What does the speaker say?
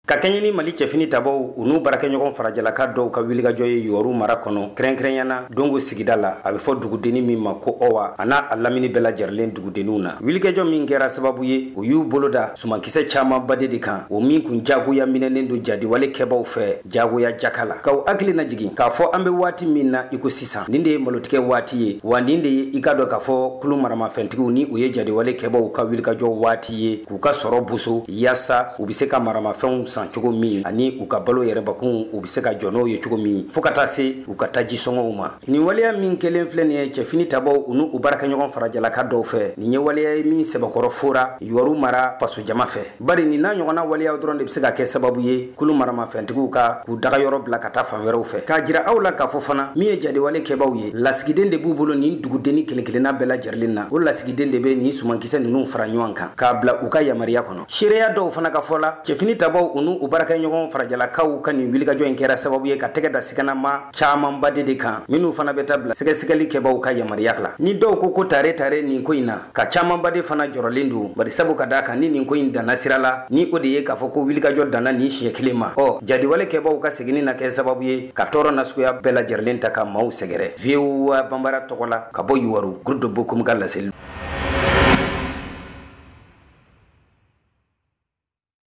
Ka kɛɲɛ ni Mali cɛfini tabaw u n'u baarakɛɲɔgɔn farajɛlaka dɔw ka wulikajɔ ye Youwarou mara kɔnɔ, kɛrɛnkɛrɛnya na Dongo sigida la, a bɛ fɔ dugudennin min ma ko Owa, a n'a a lamini bɛɛ lajɛrɛlen dugudenninw na. Wulikajɔ min kɛra sababu ye, u y'u bolo da sumankisɛ camanba de kan, o min kun jagoya minɛnen don jadiwale kɛbaw fɛ jagoya jaka la. K'aw hakili lajigin k'a fɔ an bɛ waati min na i ko sisan, nin de ye malotigɛ waati ye, wa nin de ye i ka dɔn k'a fɔ kulu maramafɛntigiw ni u ye jadiwale kɛbaw ka wulikajɔ waati ye, k'u ka sɔrɔ boso yaasa u bɛ se ka maramafɛnw san cogo min ani u ka balo yɛrɛbakun u bɛ se ka jɔ n'o ye cogo min, fo ka taa se u ka taji sɔngɔw ma. Nin waleya min kɛlen filɛ nin ye cɛfini tabaw u n'u baarakɛɲɔgɔn farajɛlaka dɔw fɛ, nin ye waleya ye min sɛbɛkɔrɔ fora Youwarou mara fasojama fɛ, bari nin n'a ɲɔgɔnna waleyaw dɔrɔn de bɛ se ka kɛ sababu ye kulu maramafɛntigiw ka k'u dagayɔrɔ bila ka taa fan wɛrɛw fɛ. K'a jira aw la k'a fɔ fana min ye jadiwale kɛbaw ye, lasigiden de b'u bolo nin dugudenni kelen kelenna bɛɛ lajɛrɛlen na. O lasigiden de bɛ nin sumankisɛ ninnu fara ɲɔgɔn kan k'a bila u ka yamaruya kɔnɔ. Seereya dɔw fana ka fɔ la, cɛfini tabaw u n'u baarakɛɲɔgɔn farajɛlakaw ka nin wulikajɔ in kɛra sababu ye ka tɛgɛ da siganama camanba de kan, minnu fana bɛ taa bila sɛgɛsɛgɛli kɛbaw ka yamaruya la. Ni dɔw ko ko tare tare nin ko in na, ka camanba de fana jɔrɔlen don, bari sabu ka d'a kan ni nin ko in danna sira la, ni o de ye k'a fɔ ko wulikajɔ danna nin siɲɛ kelen ma, ɔ jadiwale kɛbaw ka seginni na kɛ sababu ye ka tɔɔrɔ nasuguya bɛɛ lajɛrɛlen ta ka maaw sɛgɛrɛ. VOA Banbara tɔgɔ la ka bɔ Youwarou, Groupe de Bocoum ka laseli.